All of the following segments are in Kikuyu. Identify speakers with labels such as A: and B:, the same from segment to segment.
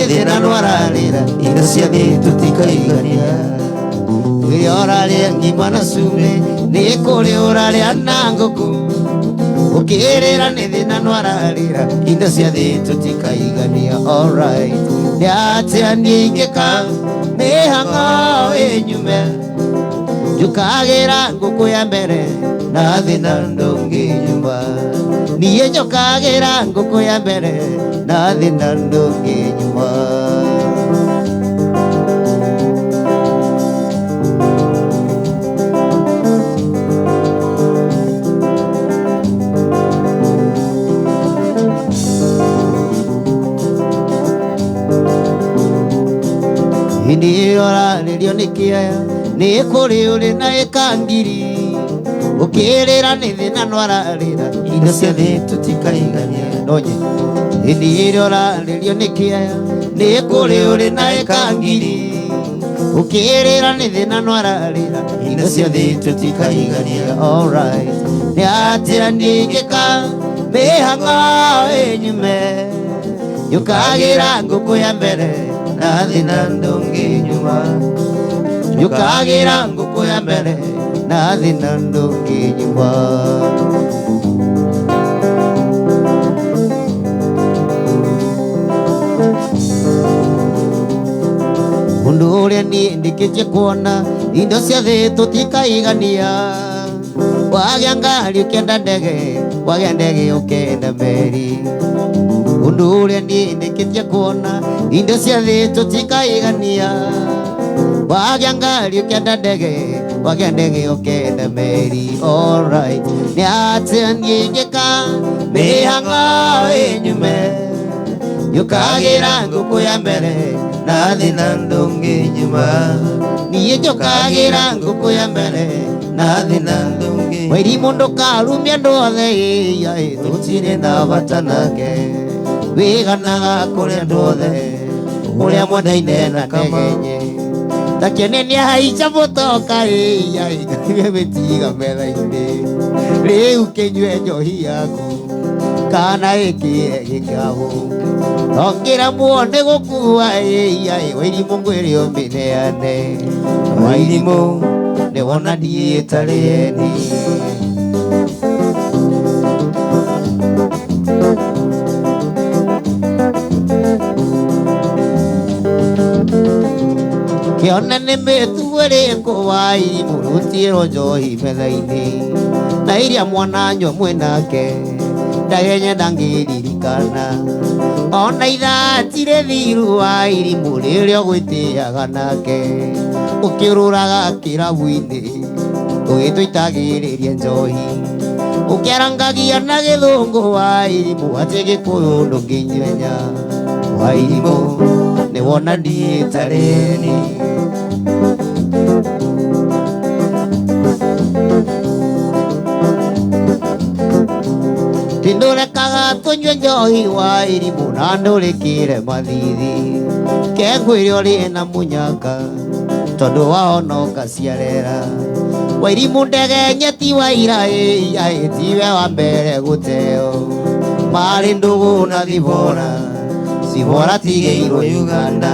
A: thĩna no ararĩra indo cia thĩ tũtikaigania rĩrĩa ũrarĩa ngima na cumbĩ nĩ kũrĩ ũrarĩa na ngũkũ ũkĩrĩra nĩ thĩna no ararĩra indo cia thĩ tũtikaigania alright nĩ atĩa niĩ ingĩka mĩhang'o ĩnyume njũkagĩra ngũkũ ya mbere na thĩna ndũngĩnyuma niĩ njũkagĩra ngũkũ ya mbere na thĩna ndũngĩnyuma. Hĩndĩ ĩyo ũrarĩrio nĩ kĩaya nĩ kũrĩ ũrĩ na ĩka ngiri ũkĩrĩra nĩ thĩna no ararĩra indo cia thĩ tũtikaigania nonye hĩndĩ ĩrĩa ũrarĩrio nĩ kĩaya nĩ kũrĩ ũrĩ na ĩka ngiri ũkĩrĩra nĩ thĩna no ararĩra indo cia thĩ tũtikaigania alright nĩ atĩa niĩ ingĩka mĩhang'o ĩnyume njũkagĩra ngũkũ ya mbere na thĩna ndũngĩnyuma njũkagĩra ngũkũ ya mbere na thĩna ndũngĩnyuma. Ũndũ ũrĩa niĩ ndĩkĩtie kuona indo cia thĩ tũtikaigania wagĩa ngari ũkĩenda ndege wagĩa ndege ũkĩenda meri ũndũ ũrĩa niĩ ndĩkĩtie kuona indo cia thĩ tũtikaigania wagĩa ngari ũkĩenda ndege wagĩa ndege ũkĩenda meri alright nĩ atĩa niĩ ingĩka mĩhang'o ĩnyume njũkagĩra ngũkũ ya mbere na thĩna ndũngĩnyuma niĩ njũkagĩra ngũkũ ya mbere na thĩna ndũngĩ Wairimũ ndũkarumie andũ othe ĩya tũtirĩ na bata nake wĩganaga kũrĩ andũ othe ũrĩa mwendaine na ndegenye ta kĩone nĩahaica mũtoka ĩya mĩtiga metha-inĩ rĩu kĩnyue njohi yaku kana ĩkĩre gĩkabũ ongĩramwo nĩ gũkua ĩya Wairimũ ngwĩre ũmĩneane Wairimũ nĩ wona niĩ tarĩ eni. Kĩone nĩ mĩtugo ĩrĩkũ Wairimũ rũtiĩrwo njohi metha-inĩ na iria mwananyua mwĩnake ndagenye ndangĩririkana ona ithaa tirĩ thiru Wairimũ rĩrĩa ũgwĩtĩaga nake ũkĩũrũraga kĩrabu-inĩ ũgĩtũitagĩrĩria njohi ũkĩarangagia na gĩthũngũ Wairimũ atĩ gĩkũyũ ndũngĩnyenya Wairimũ nĩ wona niĩ tarĩ eni. Ndũrekaga tũnyue njohi Wairimũ na ndũrĩkĩre mathithi kengwĩre ũrĩ na mũnyaka tondũ wahonoka ciarera Wairimũ ndege ti waira ĩya tiwe wa mbere gũteo marĩ ndũgũ na Thibora Cibora tigĩirwo Uganda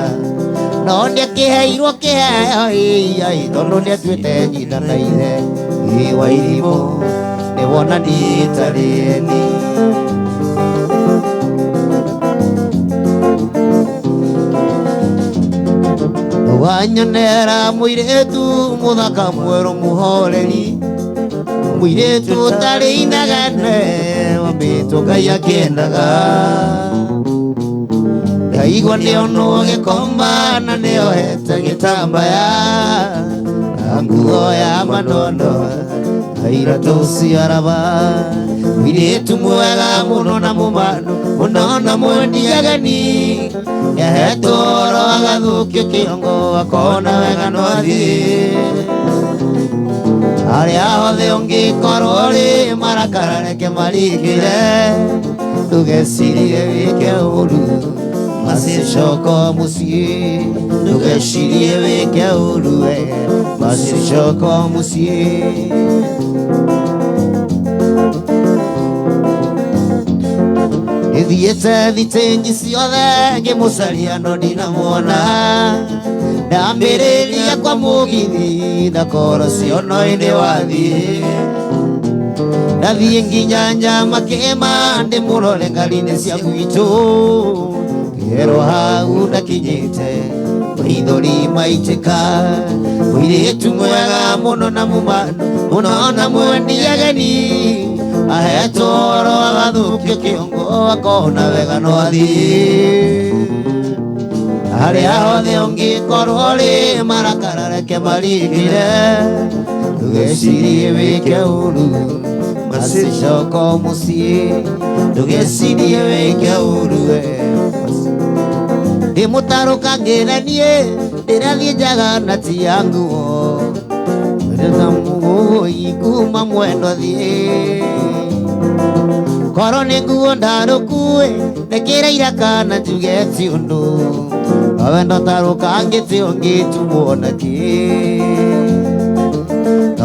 A: no nĩakĩheirwo kĩheo ĩya tondũ nĩatuĩte nyina na ithe ĩ Wairimũ nĩ wona niĩ tarĩ eni. Wanyonera mũirĩtu mũthaka mwerũ mũhoreri mũirĩtu ũtarĩ inegene wambĩtwo Ngai akĩendaga ndaigua nĩonwo gĩkomba na nĩohete gĩtambaya na nguo ya mandondo iratũ ciaraba mũirĩtu mwega mũno na mũmanu mũno na mwendi ageni nĩahetwo ũhoro agathũkio kĩongo akona wega no athiĩ harĩa hothe ũngĩkorwo ũrĩ marakara reke marikĩre ndũgecirie wĩke ũru macicoka mũciĩ ndũgecirie wĩke ũru we macicoka mũciĩ. Nĩthiĩte thitĩnji ciothe ngĩmũcaria no ndinamuona. Ndambĩrĩria kwa mũgithi ndakoro ciono ĩndĩ wathiĩ. Ndathiĩ nginya nyama kĩma ndĩmũrore ngari-inĩ cia gwitũ. Kĩero hau ndakinyĩte maithori maitĩka. Mũirĩtu mwega mũno na mumano mũno na mwendi ageni. Ahetwo ũhoro agathũkio kĩongo akona wega no athiĩ. Harĩa hothe ũngĩkorwo rĩ marakara reke marikire. Ndũgecirie wĩke ũru macicoka mũciĩ. Ndũgecirie wĩke ũru we. Ndĩmũtarũkangĩre niĩ ndĩrathiĩ njaga na ti ya nguo. Ndĩna mũgũi kuma mwendo thiĩ. Korwo nĩ nguo ndarũkue ndekĩra iraka na njuge ti ũndũ. Wendo tarũkangĩte ũngĩtumwo na kĩ.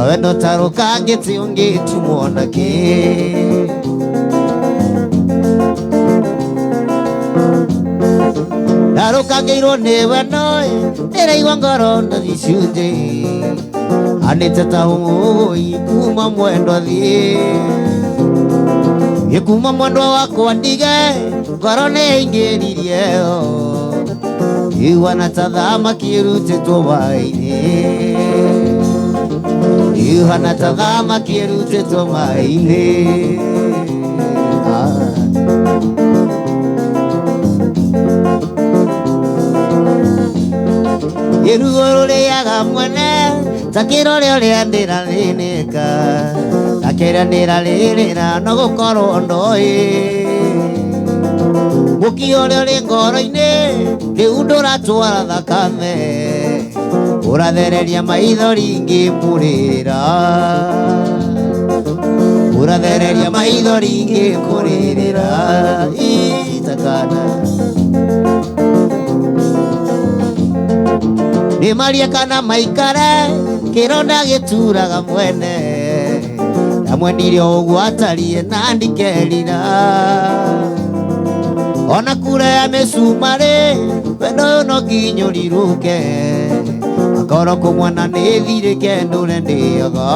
A: Wendo tarũkangĩte ũngĩtumwo na kĩ. Ndarũkangĩirwo nĩ wendo ndĩraigua ngoro na gĩcunjĩ. Anĩte ta ũmũi kuma mwendo thiĩ. Gĩkuma mwendwa wakwa ndige ngoro nĩ ĩingĩririe Iwana ta thamaki ĩrutĩtwo maĩ-inĩ. Ihana ta thamaki ĩrutĩtwo maĩ-inĩ. Ĩruo rũrĩaga mwene ta kĩrore ũrĩa ndĩrathĩnĩka. Ta kĩrĩa ndĩrarĩrĩra no gũkorwo ndoĩ. Mũki ũrĩa ũrĩ ngoro-inĩ rĩu ndũratwara thakame. Ũrathereria maithori ngĩmũrĩrĩra. Ũrathereria maithori ngĩkũrĩrĩra. Itakana. Nĩ maria kana maikare kĩronda gĩturaga mwene. Ndamwendire o ũguo atariĩ na ndikerira. Ona kura ya mĩcumarĩ wendo ũyũ no nginya ũrirũke. Akorwo kũmwana nĩ thirĩke ndũre ndĩaga.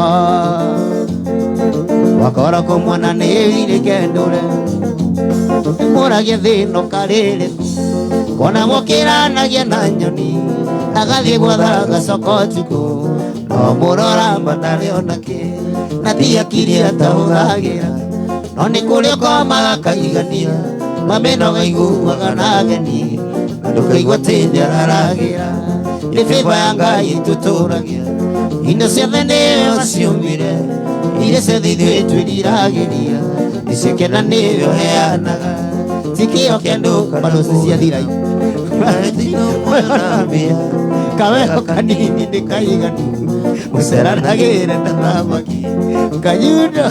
A: Wakorwo kũmwana nĩ thirĩke ndũre. Mũragia thĩna ũkarĩrĩku. Kona mũkĩranagia na nyoni. Agathiĩ gwatha gacoko ũtukũ. No mũrora matarĩ ona kĩ. Na ti akiri atahũthagĩra. No nĩ kũrĩ ũkomaga akaigania. Mameno gaiguaga na ageni. Na ndũkaigua atĩ nĩararagĩra. Nĩ favor ya Ngai ĩtũtũragia. Indo ciothe nĩwe waciũmbire. Iria ciothe ithuĩ twĩriragĩria. Nĩciakena nĩwe ũheanaga. Ti kĩo kĩa andũ baroci ciathira. Kaweo kanini nĩ kaiganu. Mũceranagĩre na thamaki. Kayundo.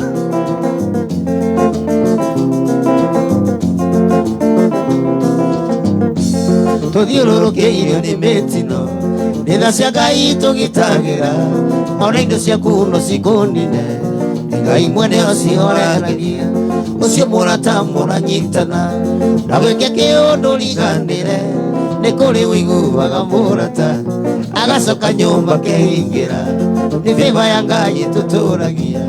A: Tũthiũrũrũkĩirio nĩ mĩtino. Nĩ tha cia Ngai tũgitagĩra. Ona indo ciaku no cikũnine. Nĩ Ngai mwene ũcihoreragia. Ũcio mũrata mũranyitana. Na gwĩke kĩũndũ riganĩre. Nĩ kũrĩ ũiguaga mũrata. Agacoka nyũmba akehingĩra. Nĩ favor ya Ngai ĩtũtũragia.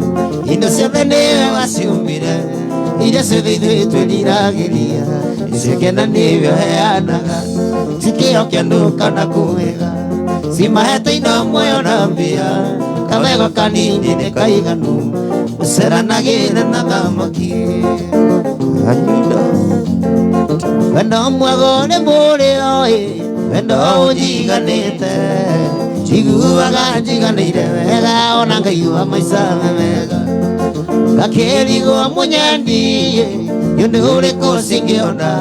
A: Indo ciothe nĩwe waciũmbire. Iria ciothe ithuĩ twĩriragĩria. Nĩciakena nĩwe ũheanaga. Ti kĩo kĩa andũ kana kũwĩga. Cimahete indo muoyo na mbia. Kawego kanini nĩ kaiganu. Mũceranagĩre na thamaki. Anyundo. Wendo mwega nĩ mũrĩo ĩ. Wendo ũnjiganĩte. Njiguaga njiganĩire wega ona ngaigua maica me mega. Ngakĩrigwo mũnyendi nĩ ũndũ ũrĩkũ cingĩona.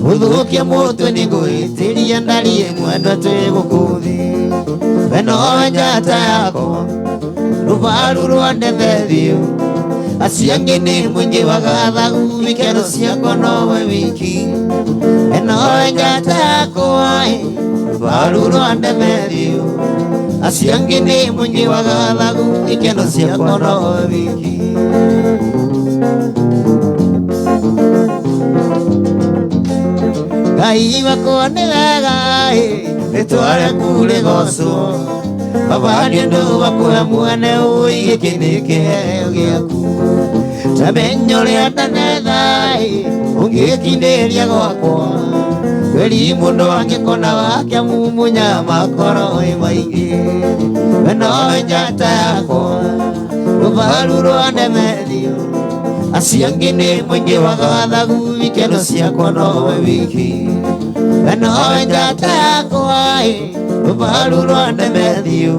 A: Ũthũkie mũtwe nĩngũĩtĩria ndarie mwendwa twĩ gũkũ thĩ. We nowe njata yakwa rũbaru rwa ndethethiũ. Acio angĩ nĩ mũingĩ wa gathagu ikeno ciakwa nowe wiki. We nowe njata yakwa rũbaru rwa ndethethiũ. Acio angĩ nĩ mũingĩ wa gathagu ikeno ciakwa nowe wiki. Ngai wakwa nĩ wega rĩtwa rĩaku rĩgocwo Baba nĩ ũndũ wa kũhe mwene ũi gĩkĩ nĩ kĩheo gĩaku ta menya ũrĩa ndanetha ũngĩkindĩria gwakwa kwĩri mũndũ angĩkona wake mumunya makoro ĩ maingĩ we nowe njata yakwa rũbaru rwa Ndemethio acio angĩ nĩ mũingĩ wa gathagu ikeno ciakwa nowe wiki we nowe njata yakwa rũbaru rwa Ndemethio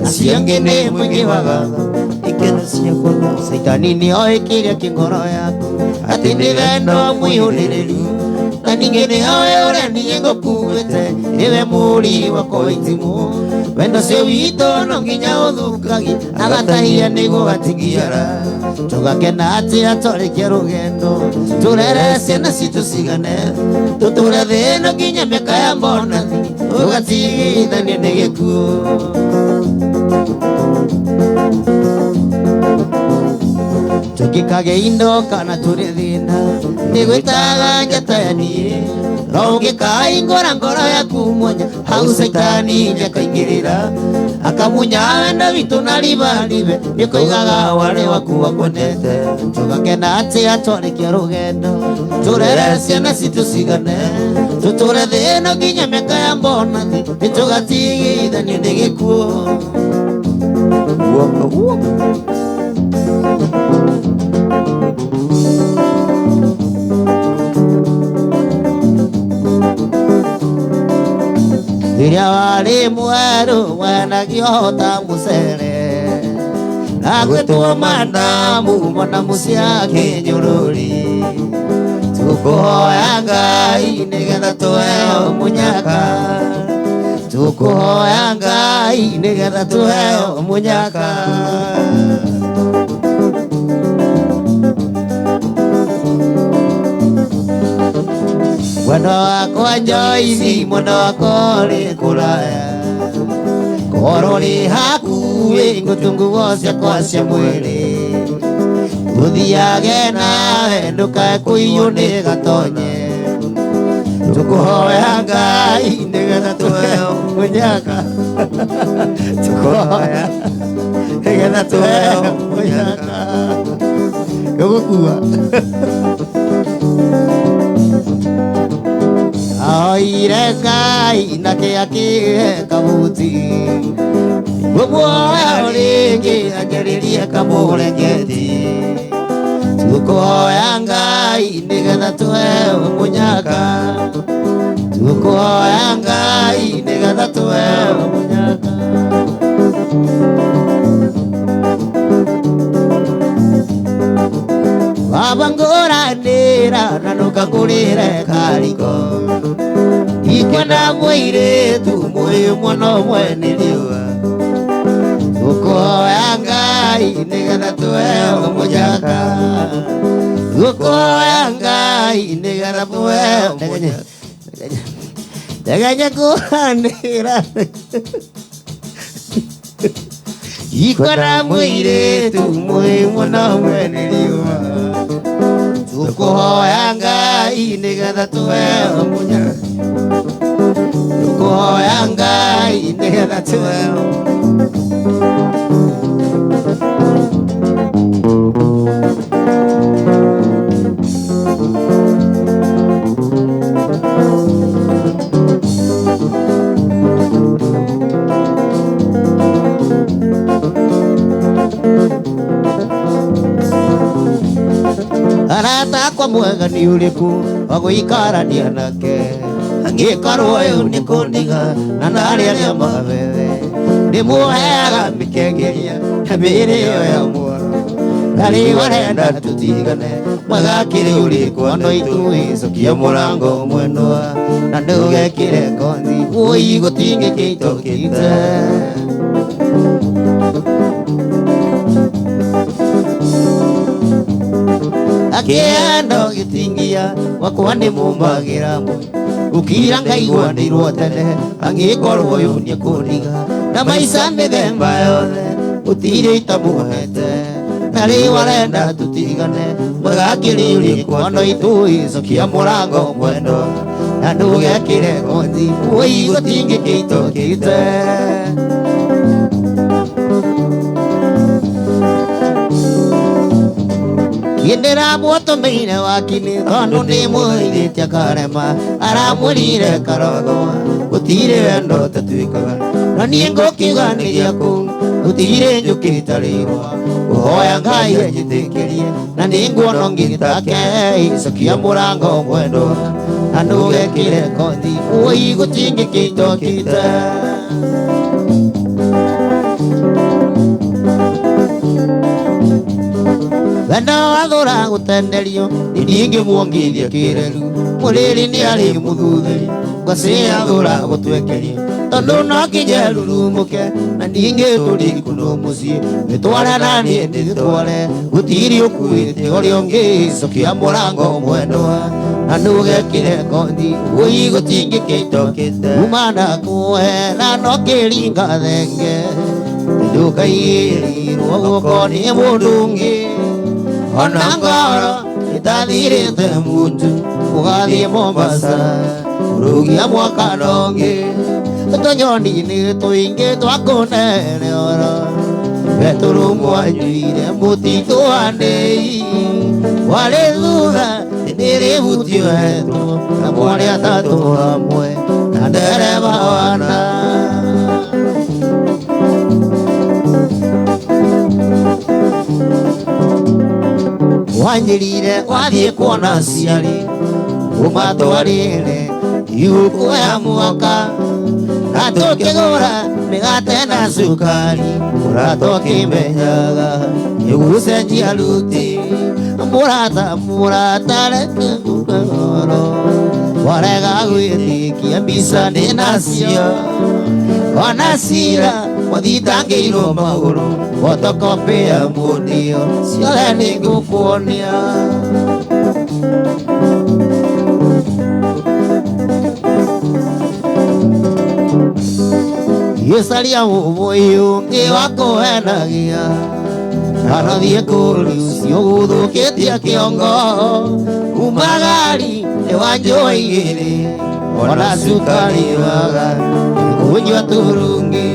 A: acio angĩ nĩ mũingĩ wa gathagu ikeno ciakwa nowe Caitani nĩ oĩ kĩrĩa kĩ ngoro yaku atĩ nĩ wendo mũihũrĩrĩru na ningĩ nĩ oĩ ũrĩa niĩ ngũkuĩte nĩwe mũri wakwa wa itimũ wendo ũcio witũ no nginya ũthũkagie agatahia nĩguo gatigiara tũgakena atĩa twarĩkia rũgendo tũrere ciana citũ cigane tũtũre thĩ ĩno nginya mĩaka ya mbonathi tũgatigithania nĩ gĩkuũ tũngĩkagĩa indo kana tũrĩ thĩna nĩgwĩtaga njata ya niĩ no ũngĩkaingũra ngoro yaku mwanya hau caitani nĩakaingĩrĩra akamunya wendo witũ na ribaribe nĩkũigaga warĩ waku wakwendete tũgakena atĩa twarĩkia rũgendo tũrere ciana citũ cigane tũtũre thĩ ĩno nginya mĩaka ya mbonathi nĩtũgatigithanio nĩ gĩkuũ. Rĩrĩa warĩ mwerũ wenagio ta mũcere na gwĩtwo mandamu mwana mũcia kĩnyũrũri tũkũhoya Ngai nĩgetha tũheo mũnyaka tũkũhoya Ngai nĩgetha tũheo mũnyaka. Mwena wakwa Joyce mwena wakwa ũrĩ kũraya korwo rĩ hakuhĩ ngũtũ nguo ciakwa cia mwĩrĩ tũthiage nawe ndũkae kũiywo nĩ gatonye tũkũhoya Ngai nĩgetha tũheo mũnyaka tũkũhoya nĩgetha tũheo mũnyaka gũgũkua. Oire Ngai nake akĩhe kabuti ngũmuoya rĩngĩ anjarĩrie kamũrengeti tũkũhoya Ngai nĩgetha tũheo mũnyaka tũkũhoya Ngai nĩgetha tũheo mũnyaka. Baba ngũranĩra na ndũkangũrĩre kariko ikwenda mũirĩtu mwĩ mwana ũmwe nĩ riũa tũkũhoya Ngai nĩgetha tũheo mũnyaka tũkũhoya Ngai nĩgetha tũheo mũnyaka ndegenya ngũranĩra ikwenda mũirĩtu mwĩ mwana ũmwe nĩ riũa tũkũhoya Ngai nĩgetha tũheo mũnyaka tũkũhoya Ngai nĩgetha tũheo. Arata akwa mwega nĩ ũrĩkũ wa gũikarania nake angĩkorwo ũyũ nĩ kũndiga na narĩa rĩa mabebe ndĩmuoheaga mĩkengeria na mĩĩrĩ ĩyo ya mworo na rĩu arenda tũtigane mwega kĩrĩ ũrĩkũ ano ithuĩ cokia mũrango mwendwa na ndũgekĩre kothi wũi gũtingĩkĩitũkĩte. Akĩenda gĩtingia wakwa nĩ mũmbagĩra ũkira ngaigua ndĩirwo tene angĩkorwo ũyũ nĩekũndiga na maica mĩthemba yothe gũtirĩ itamuohete na rĩu arenda tũtigane mwega kĩrĩ ũrĩkũ ano ithuĩ cokia mũrango mwendwa Na ndũgekĩre kothi ũi gũtingĩkĩitũkĩte. Ndĩramũtũmĩire wakini tondũ nĩmũithĩtie akarema aramwĩrire karogoa gũtirĩ wendo ũtatuĩkaga na niĩ ngũkiuga nĩ gĩaku gũtirĩ njũkĩ itarĩ irũa ngũhoya Ngai anjĩtĩkĩrie na nĩnguona ngĩtake icokia mũrango mwendwa na ndũgekĩre kothi ũi gũtingĩkĩitũkĩte. Wendo wathũra gũtenderio nĩ niĩ ngĩmuongithia kĩreru mũrĩrĩ nĩ arĩ mũthuthĩri ngwacĩ athũra gũtwekeria tondũ no nginya rurumũke na ningĩ tũrĩ kuno mũciĩ wĩtware na niĩ ndĩtware gũtirĩ ũkuĩte ũrĩa ũngĩ cokia mũrango mwendwa na ndũgekĩre kothi ũi gũtingĩkĩitũkĩte uma ndakuohera no kĩringa thenge ndũkaigĩrĩrwo guoko nĩ mũndũ ũngĩ ona ngoro ĩtathirĩte muntu ũgathiĩ Mombasa kũrũgia mwaka ndongi tũnyoni-inĩ tũingĩ twakũnene oro betũrũ mwanyuire mũtitũ wa ndĩi warĩ thutha nĩrĩbutioetwo na mwarĩ atatũ hamwe na ndereba wana. Wanjĩrire wathiĩ kuona aciari ũmatwarĩre thigũkũ ya mwaka na tũkĩgũra mĩgate na cukari mũrata ũkĩmenyaga nĩgũcenjia ruti mũrata mũrata reke nguke ngoro warega gwĩtĩkia mbica ndĩnacio ona cira wathitangĩirwo magũrũ photocopy ya mũndio ciothe nĩngũkuonia. Gĩcaria mũbũi ũngĩ wa kũhenagia kana thiĩ kũrĩ ũcio gũthũkĩtie kĩongo umagari nĩ wanjũa igĩrĩ ona cukari waga kũnyua turungi.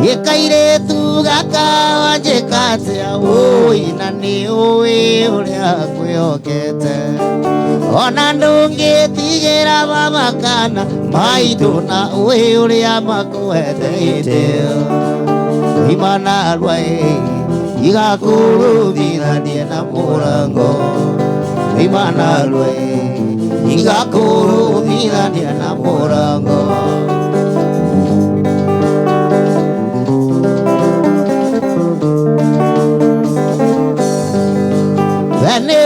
A: Gĩkairĩtu gaka wanjĩka atĩa ũi na nĩ ũĩ ũrĩa ngwĩhokete ona ndũngĩtigĩra mama kana maitũ na ũĩ ũrĩa makũhete gĩtĩo imanarua ĩ igakũrũmithania na mũrango imanarua ĩ igakũrũmithania na mũrango. Nĩ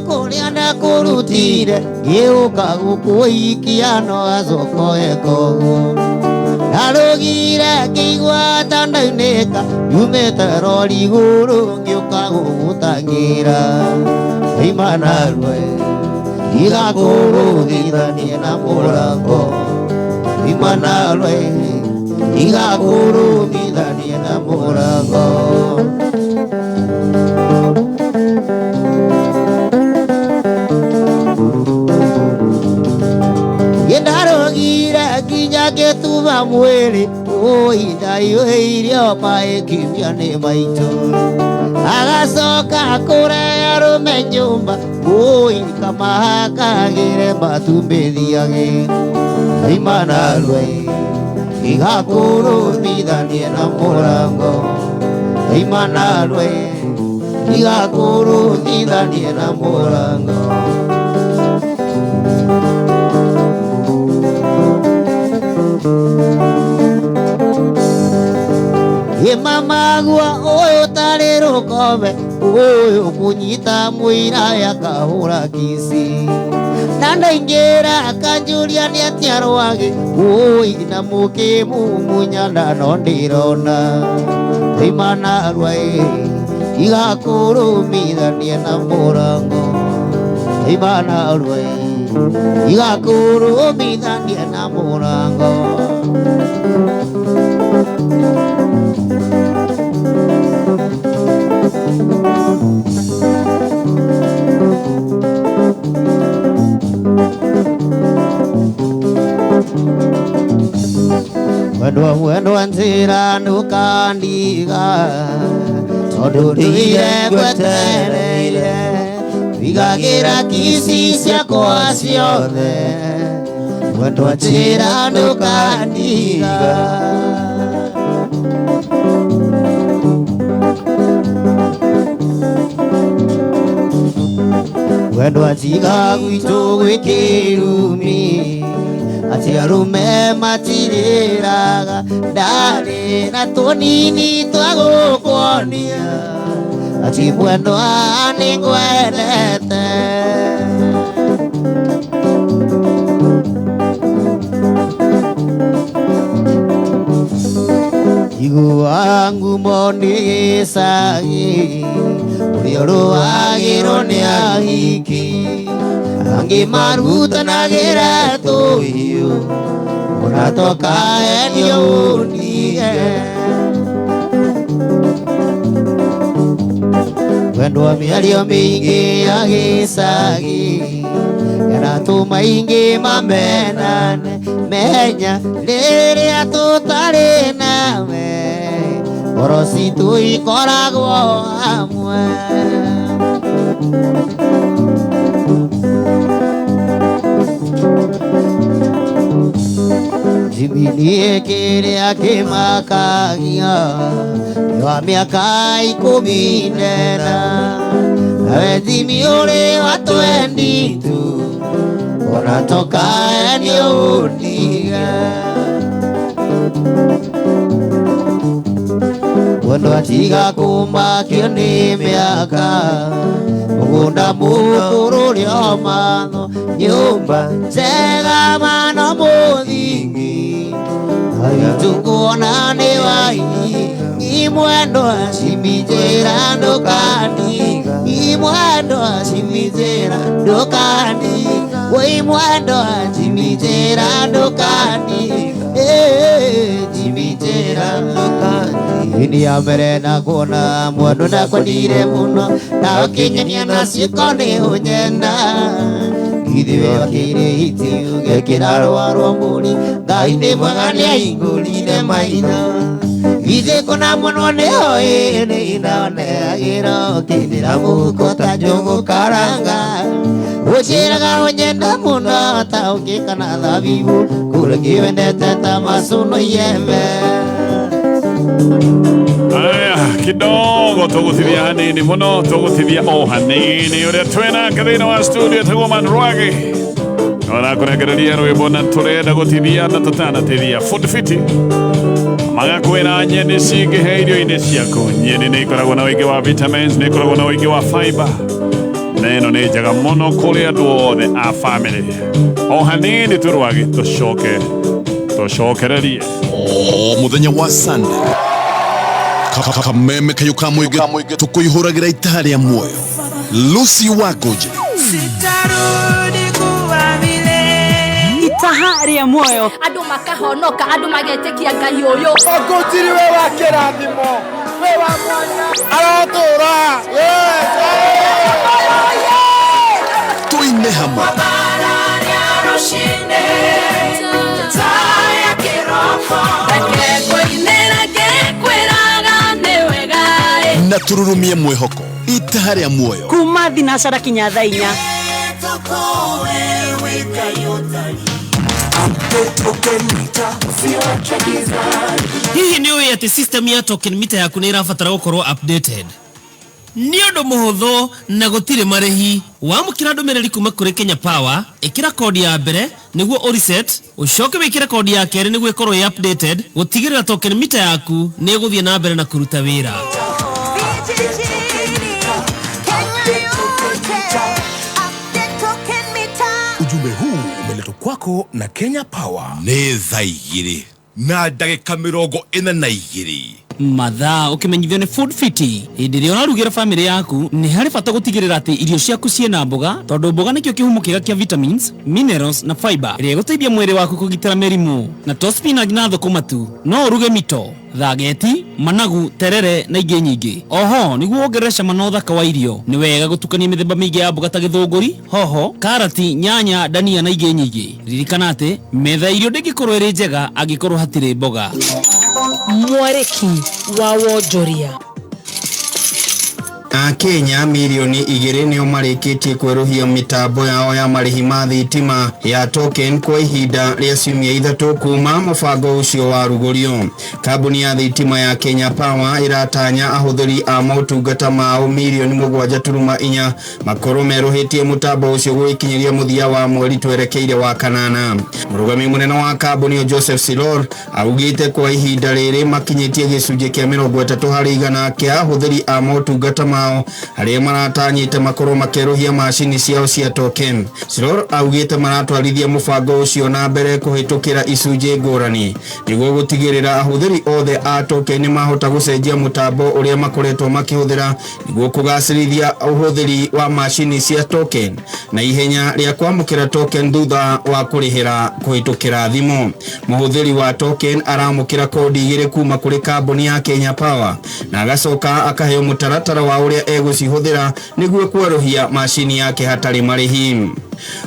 A: kũrĩa ndakũrutire ngĩũka gũkũikia no gacokoe koguo ndarũgire ngĩigua ta ndaunĩka nyumĩte rori igũrũ ngĩũka gũgũtangĩra imanarue igakũrũthithanie na mũrango imanarue igakũrũthithanie na mũrango. Ndarogire nginya ngĩtuma mwĩrĩ ũi ndaiyũhĩirio maĩ kiumia nĩ maitũ agacoka kũrehe arũme nyũmba ũi kamahakagĩre matumbĩ thiagĩ imanarue igakũrũmithanie na mũrango imanarue igakũrũmithanie na mũrango. Ĩmamagua ũyũ tarĩ rũkombe ũyũ kũnyita mũira akahũra kici na ndaingĩra akanjũria nĩ atĩa rwagĩ ũi na mũkĩmumunya na no ndĩrona imanarua ĩ igakũrũmithania na mũrango imanarua ĩ Igakurumithania na mũrango. Mwendwa mwendwa njĩra ndũkandiga tondũ ndũire ngwetereire wigagĩra kici ciakwa ciothe mwendwa njĩra ndũkandiga. Mwendwa tiga gwitũ gwĩ kĩrumi atĩ arũme matirĩraga ndarĩ na tũnini twa gũkuonia atĩ mwendwa nĩngwendete. Igua ngumo nĩ gĩcagi ũrĩa ũrũagĩrwo nĩ ahiki angĩ marutanagĩra tũhiũ ona tokaendio ũnige. Mwendwa mĩario mĩingĩ ya gĩcagi yaratũma aingĩ mamenane menya rĩrĩa tũtarĩ nawe ngoro citũ ikoragwo hamwe. Jimmy kĩrĩa kĩmakagia nĩ wa mĩaka 14 nawe Jimmy ũrĩ wa 22 ona tokaendio ũndige. Mwendwa tiga kũmakio nĩ mĩaka mũgũnda mũkũrũ ũrĩa matho nyũmba njega mano mũthingi tukuona nĩ waini mwendwa Jimmy njĩra ndũkandiga mwendwa Jimmy njĩra ndũkandiga wĩ mwendwa Jimmy njĩra ndũkandiga Jimmy njĩra ndũkandiga. Hĩndĩ ya mbere ndakuona mwendwa ndakwendire mũno na ũkĩngenia na ciĩko nĩ ũnyenda githĩ we wakĩire hiti ũgekĩra rũa rwa mbũri Ngai nĩ mwega nĩahingũrire maitho githĩ kũna mũno nĩho ĩnĩ ndaoneagĩra ũkĩndĩra mũhuko ta njũgũ karanga ũnjĩraga ũnyenda mũno ta ũkĩ kana thabibũ kũrĩa ngĩwendete ta macuno iembe.
B: Aya, kidogo tũgũtithia hanini mũno tũgũtithia o hanini ũrĩa twĩnake thĩinĩ wa studio tagwo Manrwagi arakũrekereria rwĩmbo na tũrenda gũtithia na tũtanatithia Food Fiti magakwĩra nyeni cingĩhe irio-inĩ ciaku. Nyeni nĩ ikoragwo na ũingĩ wa vitamins, nĩ ikoragwo na ũingĩ wa fiber na ĩno nĩ njega mũno kũrĩ andũ othe a family. O hanini tũrwagi tũcoke tũcokererie
C: o mũthenya wa Sunday kameme kayo ka mũingĩ tũkũihũragĩra itaha rĩa muoyo. Lucy Wangũnjĩrĩ
D: Sitarudi kuwa vile
E: itaha rĩa muoyo
F: andũ makahonoka andũ magetĩkia Ngai ũyũ
G: Ũkũtiri we wa kĩrathimo we wa mwanya arotũra
C: tuine hamwe na tururumie mwihoko itaha rĩa muoyo
E: kuma thinacara kinya thaa inya.
H: Hihi nĩ ũĩ atĩ system ya token meter yaku nĩ ĩrabatara gũkorwo updated? Nĩ ũndũ mũhũthũ na gũtirĩ marĩhi. Wamũkĩra ndũmĩrĩri kuma kũrĩ Kenya Power, ĩkĩra kodi ya mbere nĩguo ũreset, ũcoke wĩkĩre kodi ya kerĩ nĩguo ĩkorwo ĩ updated, gũtigĩrĩra token meter yaku nĩ ĩgũthiĩ na mbere na kũruta wĩra.
I: Ujumbe huu umeletwa kwako na Kenya Power.
C: Nĩ thaa 2 na ndagĩka 42.
H: Mathaa ũkĩmenyithio nĩ Food Fiti. Hĩndĩ ĩrĩa ũrarugĩra bamĩrĩ yaku, nĩ harĩ bata gũtigĩrĩra atĩ irio ciaku ciĩna mboga, tondũ mboga nĩkĩo kĩhumo kĩega kĩa vitamins, minerals na fiber ĩrĩa ĩgũteithia mwĩrĩ waku kũgitĩra mĩrimũ. Na to spinach na thũkũma tu, no ũruge mito, thageti, managu, terere na ingĩ nyingĩ. Oho, nĩguo wongerere cama na ũthaka wa irio, nĩ wega gũtukania mĩthemba mĩingĩ ya mboga ta gĩthũngũri, hoho, karati, nyanya, dania na ingĩ nyingĩ. Ririkana atĩ, metha ya irio ndĩngĩkorwo ĩrĩ njega angĩkorwo hatirĩ mboga.
J: Mwarĩki wa wonjoria.
K: Akenya mirioni 2 nĩo marĩkĩtie kwerũhia mĩtambo yao ya marĩhi ma thitima ya token kwa ihinda rĩa ciumia 3 kuma mũbango ũcio warugũrio. Kambuni ya thitima ya Kenya Power ĩratanya ahũthĩri a motungata mao mirioni 7.4 makorwo merũhĩtie mũtambo ũcio gũgĩkinyĩria mũthia wa mweri twerekeire wa kanana. Mũrũgami mũnene wa kambuni ĩyo Joseph Silor augĩte kwa ihinda rĩrĩ makinyĩtie gĩcunjĩ kĩa 30% kĩa ahũthĩri a motungata mao arĩa maratanyĩte makorwo makerũhia macini ciao cia token. Silor augĩte maratwarithia mũbango ũcio na mbere kũhĩtũkĩra icunjĩ ngũrani nĩguo gũtigĩrĩra ahũthĩri othe a token nĩmahota gũcenjia mũtambo ũrĩa makoretwo makĩhũthĩra nĩguo kũgacĩrithia ũhũthĩri wa macini cia token na ihenya rĩa kwamũkĩra token thutha wa kũrĩhĩra kũhĩtũkĩra thimũ. Mũhũthĩri wa token aramũkĩra kodi 2 kuma kũrĩ kambuni ya Kenya Power na agacoka akaheo mũtaratara wa ũrĩa egũcihũthĩra nĩguo kwerũhia macini yake hatarĩ marĩhi.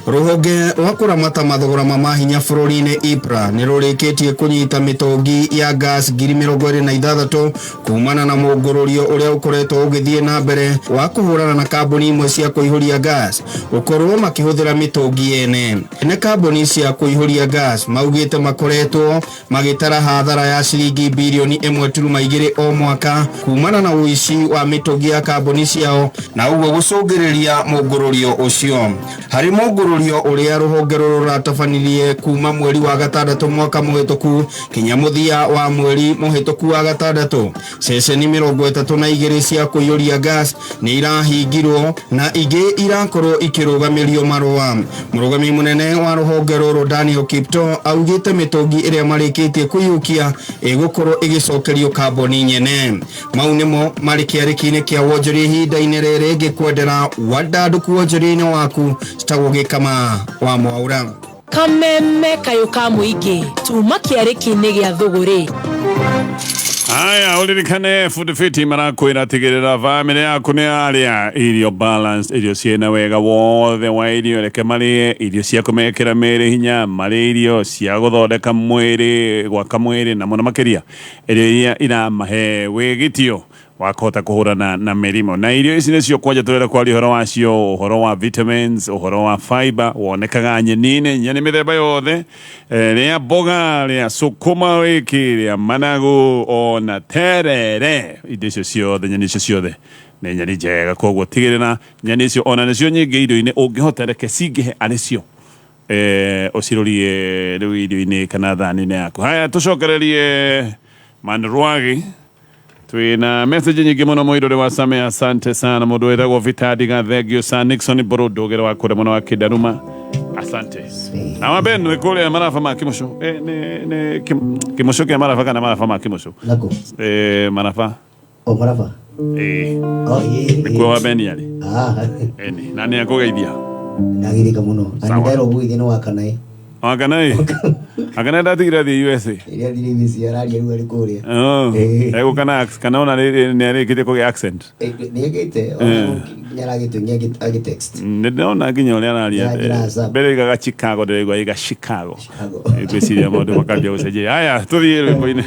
K: Rũhonge rwa kũramata mathogora ma mahinya bũrũri-inĩ IPRA nĩ rũrĩkĩtie kũnyita mĩtũngi ya gas 26,000 kumana na mũngũrũrio ũrĩa ũkoretwo ũgĩthiĩ na mbere wa kũhũrana na kambuni imwe cia kũihũria gas gũkorwo makĩhũthĩra mĩtũngi yene. Nĩ kambuni cia kũihũria gas maugĩte makoretwo magĩtara hathara ya ciringi birioni 1.2 o mwaka kumana na ũici wa mĩtũngi ya kambuni ciao na ũguo gũcũngĩrĩria mũngũrũrio ũcio. Harĩ mũngũrũrio ũrĩa rũhonge rũrũ rũratabanirie kuma mweri wa gatandatũ mwaka mũhĩtũku kinya mũthia wa mweri mũhĩtũku wa gatandatũ, ceceni 32 cia kũiyũria gas nĩ irahingirwo na ingĩ irakorwo ikĩrũgamĩrio marũa. Mũrũgami mũnene wa rũhonge rũrũ Daniel Kipto augĩte mĩtũngi ĩrĩa marĩkĩtie kũiyũkia ĩgũkorwo ĩgĩcokerio kambuni nyene. Mau nĩmo marĩ kĩarĩki-inĩ kĩa wonjoria ihinda-inĩ rĩrĩ ngĩkwendera wandandũku wonjoria-inĩ waku citagwo Gĩkama wa Mwaura.
J: Kameme kayũ ka mũingĩ tuma kĩarĩki-inĩ gĩa thũgũrĩ.
B: Haya, uririkane Food Fiti marakwĩra tigĩrĩra bamĩrĩ yaku nĩ yarĩa irio balanced, irio ciĩna wega wothe wa irio, reke marĩe irio cia kũmekĩra mĩĩrĩ hinya, marĩe irio cia gũthondeka mwĩrĩ, gwaka mwĩrĩ, na mũno makĩria irio iria iramahe wĩgitio wa kũhota kũhũrana na mĩrimũ. Na irio ici nĩcio kwanja tũrenda kwaria ũhoro wacio, ũhoro wa vitamins, ũhoro wa fiber, wonekaga nyeni-inĩ, nyeni mĩthemba yothe, rĩa mboga, rĩa sukuma wiki, rĩa managu, ona terere, indo icio ciothe, nyeni icio ciothe nĩ nyeni njega. Koguo tigĩrĩra nyeni icio ona nĩcio nyingĩ irio-inĩ, ũngĩhota reke cingĩhe arĩ cio, ũcirorie rĩu irio-inĩ kana thani-inĩ yaku. Haya, tũcokererie Manrwagi. Twina message nyingĩ mũno mũirũrĩ wa Same, asante sana. Mũndũ wĩtagwo Vitadi Gathengio sa Nixon Borondũgĩre wa kũrĩa mwena wa Kĩndaruma, asante. Na wa Ben nĩ kũrĩa maraba ma Kĩmũcũ, nĩ Kĩmũcũ kĩa maraba kana maraba ma Kĩmũcũ?
A: Nako.
B: Maraba.
A: O maraba.
B: O, Nĩkuo wa Ben arĩ. Eni, na nĩ akũgeithia.
A: Ndagirika mũno. Na
B: Sawa.
A: nĩ nderwo bũgithia nĩ wa Kanaĩ.
B: Wa Kanaĩ? Akanaĩ ndatigire athiĩ USA.
A: Ĩrĩa athire USA araria rĩu arĩ kũrĩa.
B: Egũka na kana ona nĩ arĩkĩtie kũgĩa accent.
A: Nĩ agĩte, nginya aragĩtũmia agĩ-text.
B: Nĩ ndĩrona nginya ũrĩa araria.
A: Nĩaranjĩra WhatsApp.
B: Mbere oigaga Chicago, ndĩraigua oiga Chicago. Ngwĩciria maũndũ makambia gũcenjia. Haya, tũthiĩ rwĩmbo-inĩ.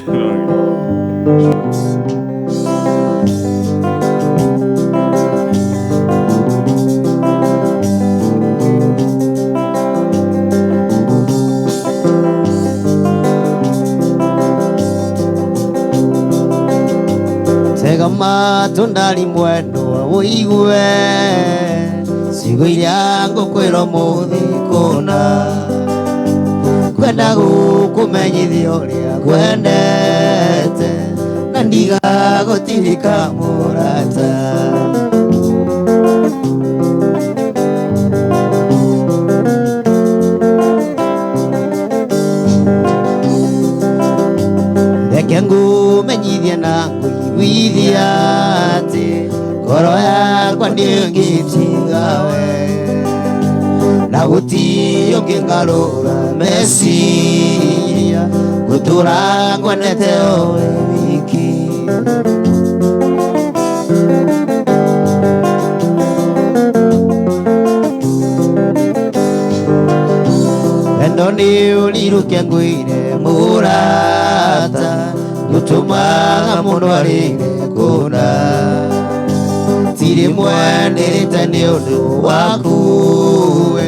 A: Tega matũ ndarĩ mwendwa ũigue ciugo iria ngũkwĩra ũmũthĩ kũna, kwenda gũkũmenyithia ũrĩa ngwendete na ndigagũtirika mũrata. Reke Ngũmenyithia na ngũiguithia atĩ ngoro yakwa ndĩngĩtiga we na gũtirĩ ũngĩngarũra meciria ngũtũra ngwendete owe wiki. Wendo nĩ ũrirũke ngwĩre mũrata gũtũmaga mũndũ arĩre kũna tirĩ mwendete nĩ ũndũ waku we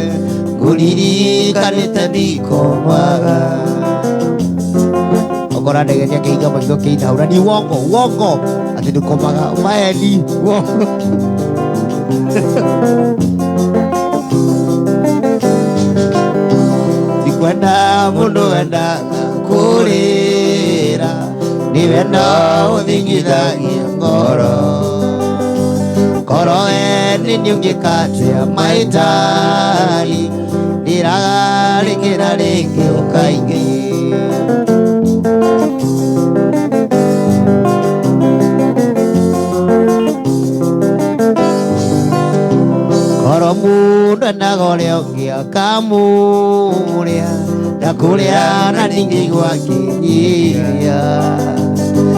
A: ngũririkanĩte ndikomaga. Okora ndege ciake maitho kĩinaura ni wongo wongo atĩ ndũkomaga maeni wongo. Tikwenda mũndũ wendaga kũrĩra nĩ wendo ũthingithagia ngoro ngoro ene nĩũngĩkatea maitari ndĩraga rĩngĩ na rĩngĩ ũkaingĩ. Koro mũndũ endaga ũrĩa ũngĩ akamũrĩa ndakũrĩa na ndingĩigua ngĩnyihia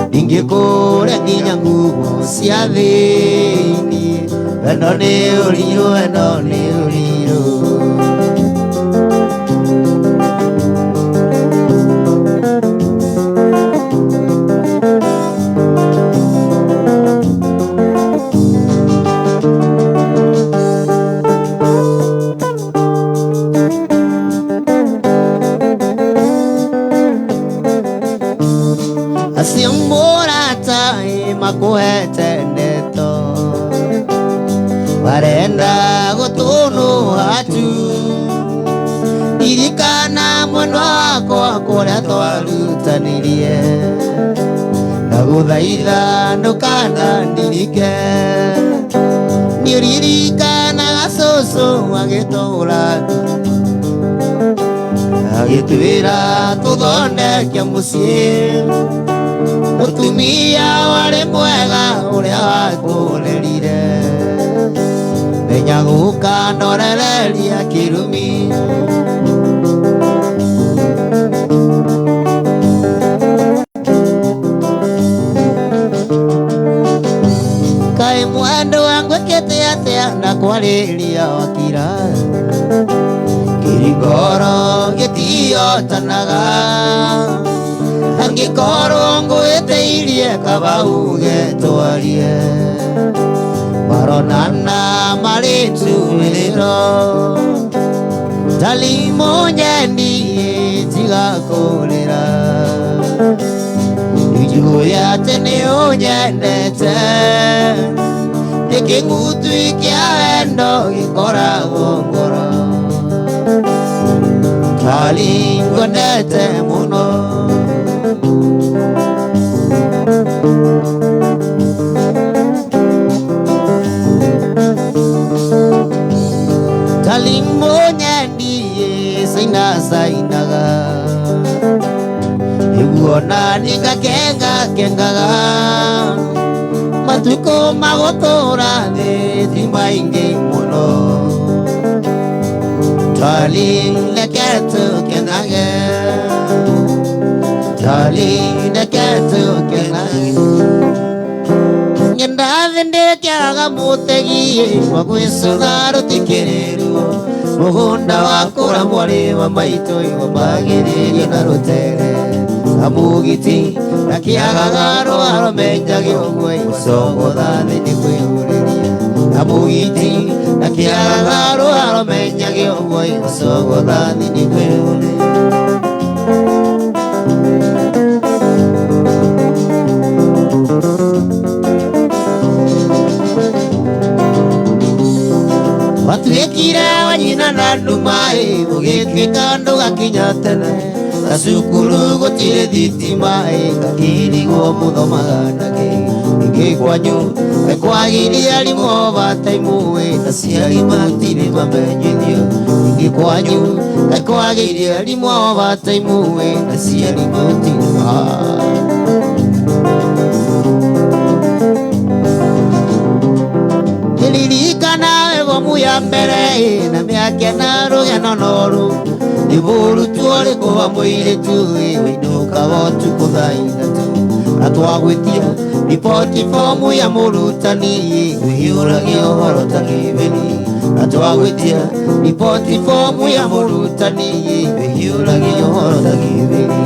A: ndingĩkũrĩa nginya nguo cia thĩinĩ wendo nĩ ũrirũ wendo nĩ ũrirũ. Acio mũrata makuhete ndeto marenda gũtũnũha tu ririkana mwendwa wakwa kũrĩa twarutanirie ndagũthaitha ndũkanandirike nĩũririkanaga cũcũ agĩtũra agĩtwĩra tũthondeke mũciĩ mũtumia warĩ mwega ũrĩa watũrerire menya gũkanorereria kĩrumi. Kaĩ mwendwa wangwĩkĩte atĩa na kwarĩria wakira kĩringoro gĩtiotanaga angĩkorwo ngwĩtĩirie kaba uge twarie maronana marĩ njuĩrĩro Talimo nyendi tiga kũrĩra njũĩ atĩ nĩ ũnyendete nĩ kĩng'utui kĩa wendo gĩkoragwo ngoro Tali ngwendete mũno. Talimo nyendi saina sainaga nĩguona nĩngakenga kengaga matukũ magũtũra thĩ ti maingĩ mũno Darling reke tũkenage Darling reke tũkenage nyenda thĩ ndĩkĩaga mũtegi wa gwĩcũtha rũtikĩrĩruo mũgũnda wakũra mwarĩ wa maitũ wambagĩrĩrio na rũtere na mũgiti na kĩagaga rwaro menjage ũguo gũcogotha thĩ nĩ kwĩhũrĩria na mũgiti na kĩagaga rwaro menjage ũguo gũcogotha thĩ nĩ kwĩhũrĩria. Watuĩkire wa nyina na nduma ĩ ũgĩtuĩka ndũgakinya tene na cukuru gũtirĩ thitima ĩ ngakĩrigwo mũthomaga nakĩ ningĩ kwanyu nĩkwagĩire arimũ overtime ĩ aciari matirĩ mamenyithio ningĩ kwanyu nĩkwagĩire arimũ overtime ĩ aciari matirĩ. Gũkĩra mbere na mĩaka na rũgeno noru nĩ mũrutwo ũrĩkũ wa mũirĩtu wĩinũkaga ũtukũ thaa ithatũ na twagwĩtia riboti fomu ya mũrutani wĩhiũragia ũhoro ta kĩbeni na twagwĩtia riboti fomu ya mũrutani wĩhiũragia ũhoro ta kĩbeni.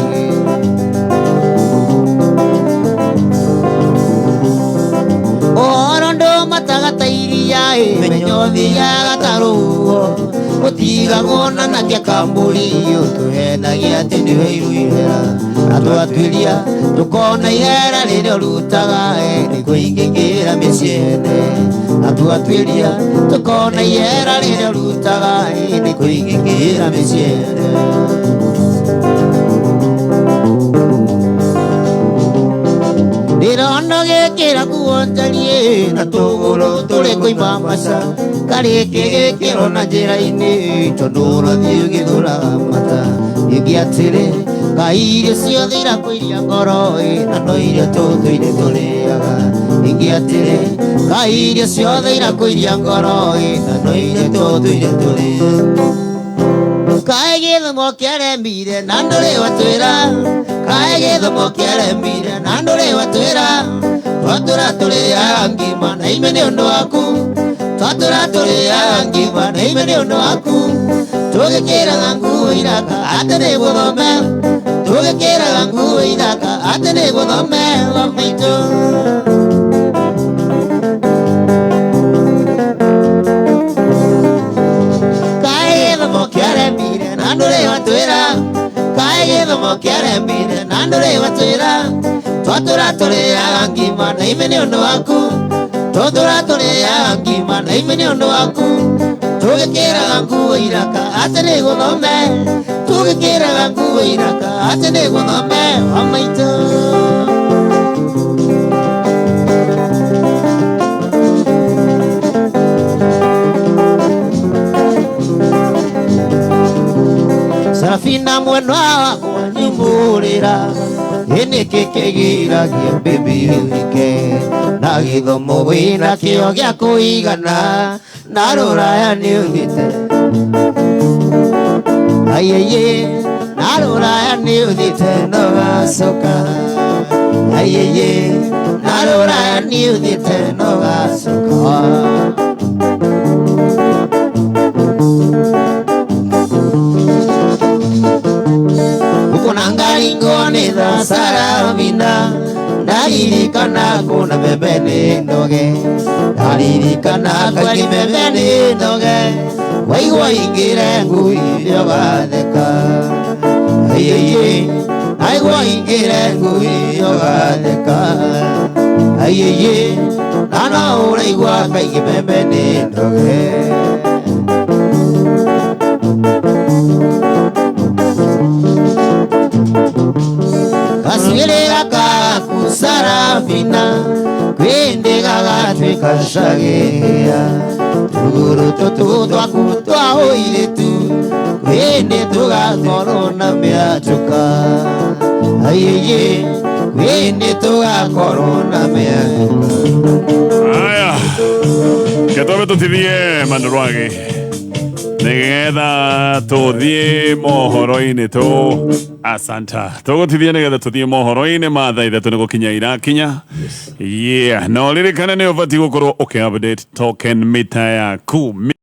A: Ũhoro ndũmataga ta iria menyo thiaga ta rũhuho ũtigagwo na nake kambũri ũtũhenagia atĩ nĩwe iru ihera na twatuĩria tũkona ihera rĩrĩa ũrutaga nĩ kũingĩkĩra mĩciĩ ene na twatuĩria tũkona ihera rĩrĩa ũrutaga nĩ kũingĩkĩra mĩciĩ ene. Ndĩrona gĩkĩra nguo njariĩ na tũgũrũ tũrĩ kũimba maca karĩkĩ gĩkĩro na njĩra-inĩ tondũ ũrathiĩ ũgĩthũraga mata ingĩ atĩrĩ kaĩ irio ciothe irakũiria ngoro ĩ na no irio tũtũire tũrĩaga ingĩ atĩrĩ kaĩ irio ciothe irakũiria ngoro ĩ na no irio tũtũire tũrĩaga kaĩ gĩthomo kĩaremire na ndũrĩ watwĩra kaĩ gĩthomo kĩaremire na ndũrĩ watwĩra twatũra tũrĩaga ngima na ime nĩ ũndũ waku twatũra tũrĩaga ngima na ime nĩ ũndũ waku tũgĩkĩraga nguo iraka atĩ nĩ gũthome tũgĩkĩraga nguo iraka atĩ nĩ gũthome wa maitũ. Kaĩ gĩthomo kĩaremire na ndũrĩ watwĩra kaĩ gĩthomo kĩaremire na ndũrĩ watwĩra twatũra tũrĩaga ngima na ime nĩ ũndũ waku tũtũra tũrĩaga ngima na ime nĩ ũndũ waku tũgĩkĩraga nguo iraka atĩ nĩ gũthome tũgĩkĩraga nguo iraka atĩ nĩ gũthome wa maitũ. Sarafina mwendwa wakwa nyumũrĩra ĩnĩkĩ kĩgiragia mbĩmbi ũhike na gĩthomo wĩna kĩo gĩa kũigana na rũraya nĩ ũthiĩte ayeye na rũraya nĩ ũthiĩte no gacoka ayeye na rũraya nĩ ũthiĩte no gacoka. Ngaringo nĩ tha Sarafina ndaririkana kuna mbembe nĩ ndoge ndaririkana kaingĩ mbembe nĩ ndoge waigua ingĩre ngui ũgatheka ayeye aigua ingĩre ngui ũgatheka ayeye na no ũraigua kaingĩ mbembe nĩ ndoge. Gacwĩrĩ gakaku Sarafina kwĩndĩ gagatuĩka cagĩhĩa tũgũrũ tũtũ twaku twa ũirĩtu kwĩndĩ tũgakorwo na mĩatũka ayeye kwĩndĩ tũgakorwo na mĩatũka.
B: Aya ketwambe tũtithie Mandũrwage nĩgetha tũthiĩ mohoro-inĩ tũ asanta tũgũtithia nĩgetha tũthiĩ mohoro-inĩ ma thaa ithatũ nĩ gũkinya irakinya. Yeah, na ũririkane nĩ ũbatiĩ gũkorwo ũkĩ update token mita yaku.